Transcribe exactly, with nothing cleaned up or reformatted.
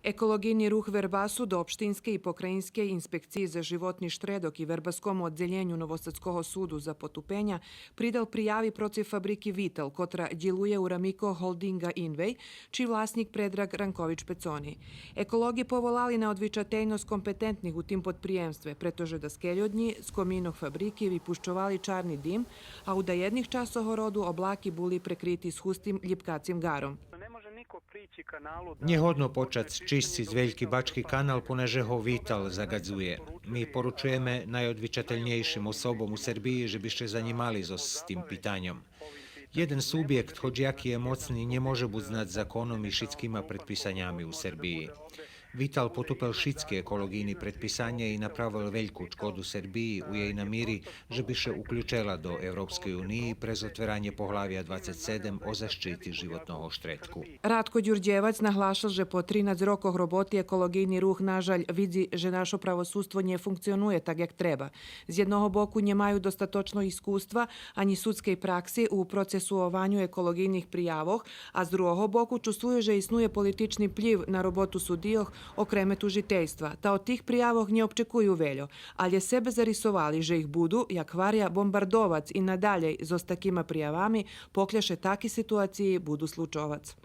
Еколоґийни рух Вербасу до Општинскей и Покраїнскей инспекциї за животни штредок и Вербаскому оддзелєню Новосадского суду за потупеня придал прияви процив фабрики Витал, котра дїлує у рамикох голдинґа Инвей, чий власнїк Предраг Ранкович Пецони. Еколоґи поволали на одвичательносц компетентних у тим подприємстве, прето же даскельо днї з коминох фабрики випущовали чарни дим, а у даєдних часох роду облаки були прекрити з густим лїпкацим ґаром. Нє годно почац чисциц Вельки бачки канал, понеже го Витал загадзує. Ми поручуєме найодвичательнєйшим особом у Сербиї же би ше занїмали зоз тим питаньом. Єден субєкт, гоч яки є моцни, нє може буц над законом и шицкима предписанями у Сербиї. Витал потупел шицки еколоґийни предписаня и направел вельку шкоду Сербиї у єй намири же би ше уключела до Европскей униї през отверанє поглавя двацец седем о защити животного штредку. Ратко Дюрдєвац наглашел же по тринац рокох роботи еколоґийни рух, на жаль, видзи же нашо правосудство нє функционує так як треба. З єдного боку нє маю достаточно искуства анї судскей пракси у процесуваню еколоґийних приявох, а з другого боку чувствую же иснує политични вплїв на роботу судийох, окреме тужительства, та од тих приявох нє обчекую вельо, алє себе зарисовали же их буду, як гваря, бомбардовац и надалєй зоз такима приявами, покля ше таки ситуациї буду случовац.